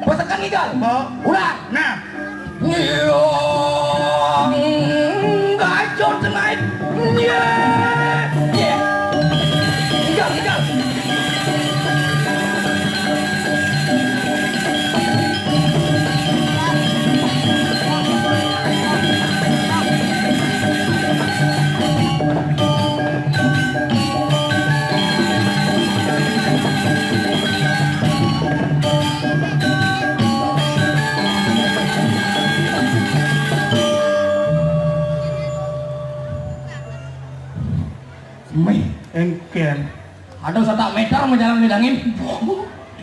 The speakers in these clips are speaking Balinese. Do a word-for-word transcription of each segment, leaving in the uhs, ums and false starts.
Pasakan ngigal. Ba. Ulang. Nah. Nyong gacor tengah. Nyeh. Nyeh. Ngigal, ngigal. Meh, engken. Aduh, satak meter menjalan di angin.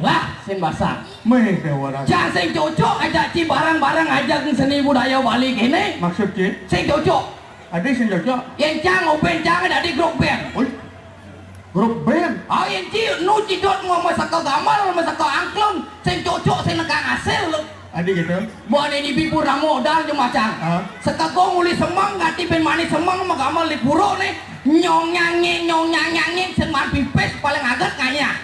Lah, sin basah. Meh, dewa raja. Cak sing cocok aja ci barang-barang aja seni budaya Bali kene. Maksud ci? Sing cocok. Ade sing cocok. Yen cang, oben cang, dadi grup band. Oi. Grup band. Ah, yen ci, nu ci dot mau masaka gambar, masaka angklung, sing cocok, sing nekang hasil lu. Ade gitu. Buat ini bibur ramu odal cuma cang. Ah. Sekego nguli semeng, ganti ben manis semeng, magambar di puro nih. Nyong nyangin, nyong nyangin, sing man pipis paling aget kayaknya.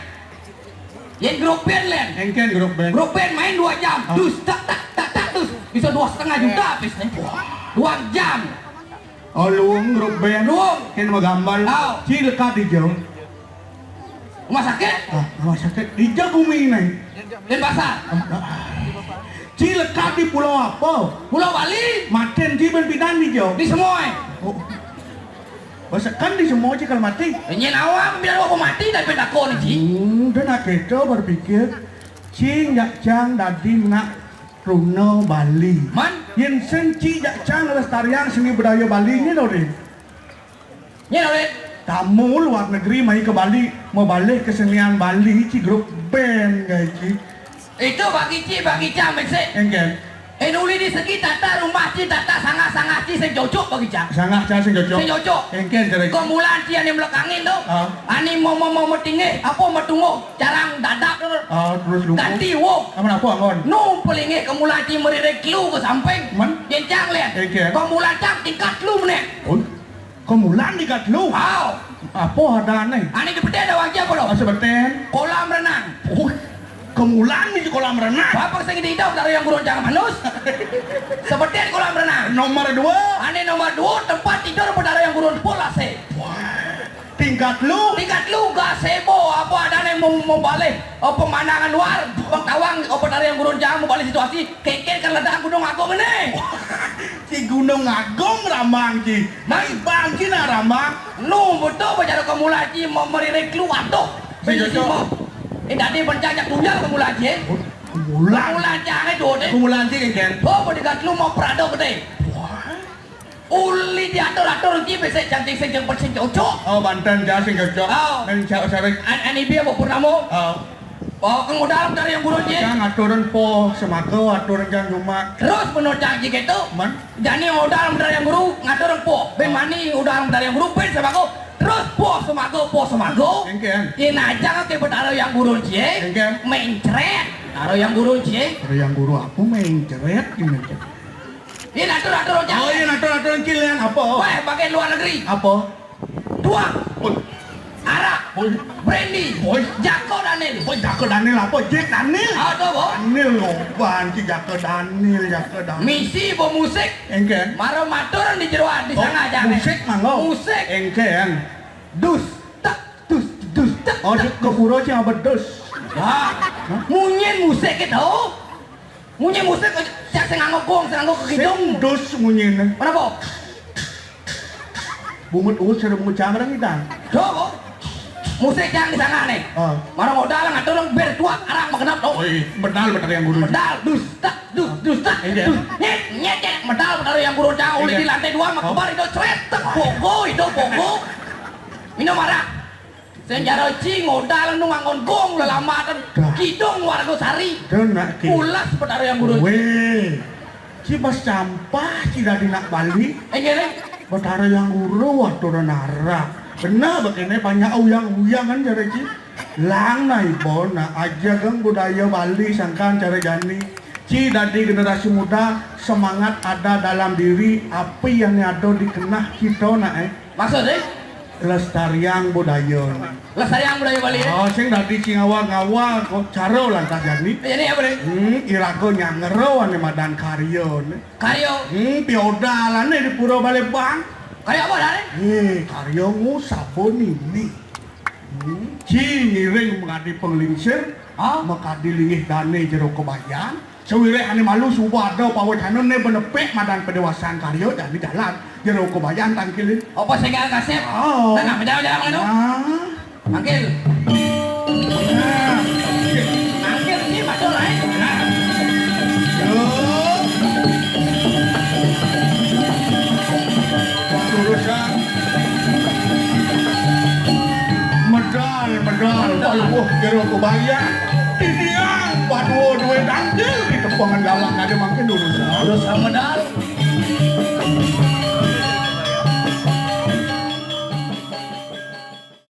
Yen grup band, Len. Engken grup band. Grup band main dua jam. Ah. Dus, tak, tak, tak, tak, dus. Bisa dua setengah juta habis nih. Dua jam. Oh, luung grup band. Luung. Ken magambar. Oh. Ci lekat di jauh. Rumah sakit? Ah, rumah sakit. Di jauh bumi nih. Denpasar. Ah, ah. Ci lekat di pulau apa? Pulau Bali. Maten ci ben pidan di jauh. Di semua. Oh. Basakan di semua ci kalau mati. Nyen awak biar aku mati tapi takon ci. Hmm, dan akhirnya berpikir, ci nyak cang dadi nak Runa Bali. Man? Yen sen ci jak cang lestarian seni budaya Bali ni, Dorin. Ni, Dorin. Tamu luar negeri mai ke Bali, mabalih kesenian Bali, ci grup band, gai ci. Itu bagi ci, bagi cang, mesek. Engken. Eh, nuli di segi tata rumah ci, tata sangah-sangah ci, sing cocok bagi cang. Sangah cang sing cocok. Sing cocok. Engken, cara ci. Kemulan ci ane melekangin tu. Ah. Ane mau, mau, mau metinggi, apa metunguh. Carang dadak tu. Ah, terus lupa. Ganti, wo. Aman apa, Angon? Nu pelinggih kemulati meririk lu ke samping. Man? Gencang lihat. Oke. Kemulan cang tingkat lu meneh. Oh, kemulan tingkat lu? Aw. Apa ada aneh? Aneh di peten ada wajah apa lo? Ah, sebeten. Kolam renang. Oh, kemulan di kolam renang. Bapak saya gede hidup dari yang gurun jangan manus. Sebeten kolam renang. Nomor dua. Aneh nomor dua, tempat tidur Betara yang gurun pulase. Wah. Tingkat lu? Tingkat lu gazebo, apa adane mau, mau balik, eh, pemandangan luar, Bang Tawang, apa dari yang gurun jauh mau balik situasi, keket kan ledak Gunung Agung ini. Ci Gunung Agung rambang ci. Nah. Bang ci nak rambang. Nu betul bicara kemulaci mau meririk lu aduh. Si Jojo. Eh, tadi bencana tuyal kemulaci, eh. Mulan. Kemulaci aneh tuh, deh. Kemulaci, kan? Oh, bodyguard lu mau Prado gede. Wah. Uli diatur-atur ki besek cantik sing jeng sing cocok. Oh, Banten ja sing cocok. Oh. Nang cak sarik. An ani bia bu purnamo. Oh. Oh, kang modal dari yang burun ji. Cang aturan po semaga, aturan cang cuma. Terus menurut cang ji gitu. Man? Jani modal dari yang guru ngatur po. Ben mani modal dari yang guru ben semaga. Terus po semaga, po semaga. Engken. Ina aja ke betara yang burun ji. Engken. Mencret. Taro yang burun ji. Taro yang guru apa mencret ini? Ini atur-atur aja. Oh iya, atur-atur kalian apa? Wah, bagian luar negeri. Apa? Dua. Woi. Arak. Woi. Brandy. Woi. Jako Daniel. Woi, Jako Daniel apa? Jack Daniel. Ah, tuh, Bo. Daniel loban si Jako Daniel, Jako Daniel. Misi bo musik. Engken. Maro matur di jeroan di sana aja. Musik mangga. Musik. Engken. Dus tak, dus, dus tak. Oh, tak, ke pura sing abet dus. Nah, munyin musik itu. Munyi musik, cak sing nganggo gong, sing nganggo kekidung. Sing dus munyine. Kenapa? Bungut uus sing bungut camrang idang. Coba. Musik yang di sana nih. Ah. Marang modal ngatur orang ber tuak arang magenap dong. Oh, iya. Bedal, bedal yang guru. Bedal, dus tak, dus, dus tak. Iya. Dus, nyet, nyet, nyet. Bedal, bedal yang guru cang uli di lantai dua, makebar itu cret, tek, bogo, itu bogo. Minum arak. Sing jaro ci ngodal nu nganggon gong lelambatan. Dah. Kidung warga sari. Dah nak ki. Pulas Betara yang guru. Weh. Ci bas campah ci dadi nak Bali. Eh, ngene. Betara yang guru wah turun arak. Bener begini banyak uyang-uyang kan cara ci. Lang na ibu nak aja geng budaya Bali sangkan cara jani. Ci dadi generasi muda semangat ada dalam diri apa yang ada di kenah kita nak eh. Maksud eh? Lestariang budaya. Lestariang budaya Bali. Oh, sing dadi sing awak-awak kok cara lantas jani. Jani apa, Dek? Hmm, iraga nyangera ané madan karya né. Karya? Hmm, piodalané di Pura Balébang. Karya apa, Dek? Eh, karya ngusaba nini. Hmm, ci ngiring mengadi penglingsir, ah, mengadi linggih dané jero kebayan. Sawiréh ané malu suba ada pawécanané benepik madan pedéwasan karya jani jalan jero kebayan tangkilin. Apa sing kasép? Oh. Tenang, jalan-jalan ngono. Ah. Mangkil. Nah. Mangkil iki padha lae. Nah. Yo. Urusan medal, medal. Aduh, jero kebayan. Titiang, padua duwe tangkil di tepengan galang ada mangkin urusan. Urusan medal.